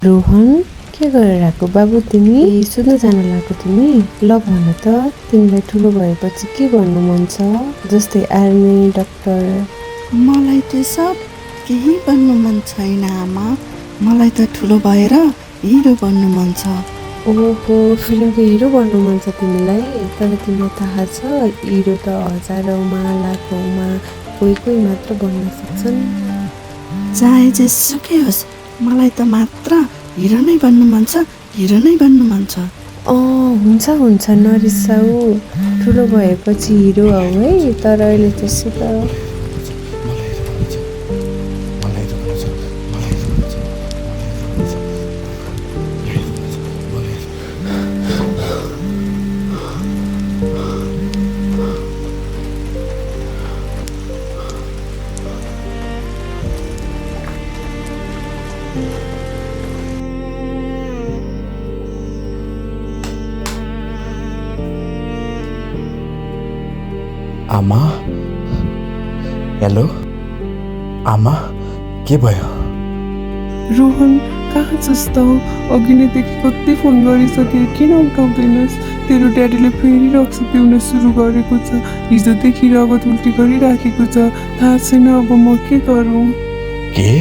रोहन, के गरिरहेको बाबु तिमी? सुत्न जान लाग्यो तिमी? ल भन त, तिमीलाई ठुलो भएपछि के गर्नु मन छ? जस्तै आर्मी, डाक्टर। मलाई त्यो सब केही बन्नु मन छैन आमा। मलाई त ठुलो भएर हिरो बन्नु मन छ। ओहो, फिल्मको हिरो बन्नु मन छ तिमीलाई? तर तिमीलाई थाहा छ, हिरो त हजारौँमा लाखौँमा कोही मात्र बन्न सक्छन्। चाहे जेसुकै होस्, मलाई त मात्र हिरो नै बन्नु मन छ, हिरो नै बन्नु मन छ। हुन्छ नरिसाऊ, ठुलो भएपछि हिरो हौ है। तर अहिले त्यसो त आमा, हेलो आमा, के भयो? रोहन, कहाँ छस् त? अघि नैदेखि कति फोन गरिसके, किन उठाउँदैनस्? तेरो ड्याडीले फेरि रक्सी पिउन सुरु गरेको छ। हिजोदेखि रगत उल्टी गरिराखेको छ। थाहा छैन अब म के गरौँ। के?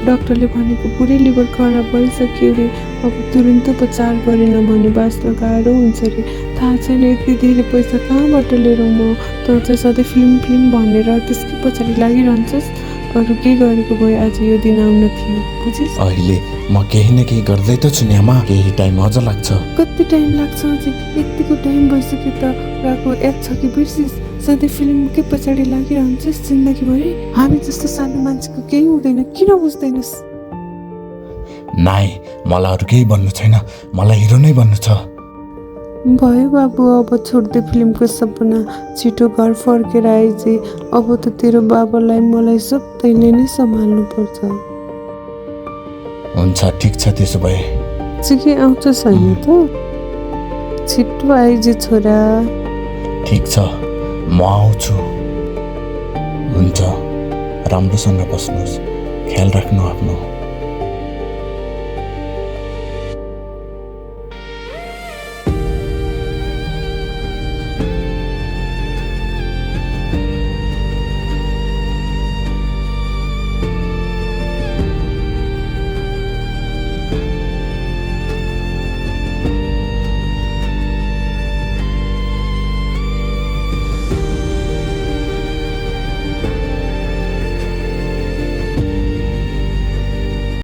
डाक्टरले भनेको पुरै लिभर खराब भइसक्यो रे। अब तुरन्त उपचार गरेन भने बाँच्न गाह्रो हुन्छ रे। थाहा छैन यति धेरै पैसा कहाँबाट लिएर म। तँ चाहिँ सधैँ फिल्म भनेर त्यसकै पछाडि लागिरहन्छस्। अरू के गरेको भए आज यो दिन आउन थियो, बुझिस्? अहिले म केही न केही गर्दै त छु नि आमा। केही टाइम अझ लाग्छ। कति टाइम लाग्छ अझै? यतिको टाइम भइसक्यो त राको याद छ कि बिर्सिस्? सधैँ फिल्मकै पछाडि लागिरहन्छस् जिन्दगीभरि। हामी जस्तो सानो मान्छेको केही हुँदैन, किन बुझ्दैनस्? नाइ, मलाई अरू केही भन्नु छैन। मलाई हिरो नै बन्नु छ। भयो बाबु, अब छोड्दै फिल्मको सपना। छिटो घर फर्केर आइजे। अब त तेरो बाबालाई मलाई सब तैँले नै सम्हाल्नु पर्छ। हुन्छ, ठिक छ त्यसो भए। चिकै आउँछस् होइन त? छिटो आइजे छोरा। ठिक छ, म आउँछु। हुन्छ, राम्रोसँग बस्नुहोस्, ख्याल राख्नु आफ्नो।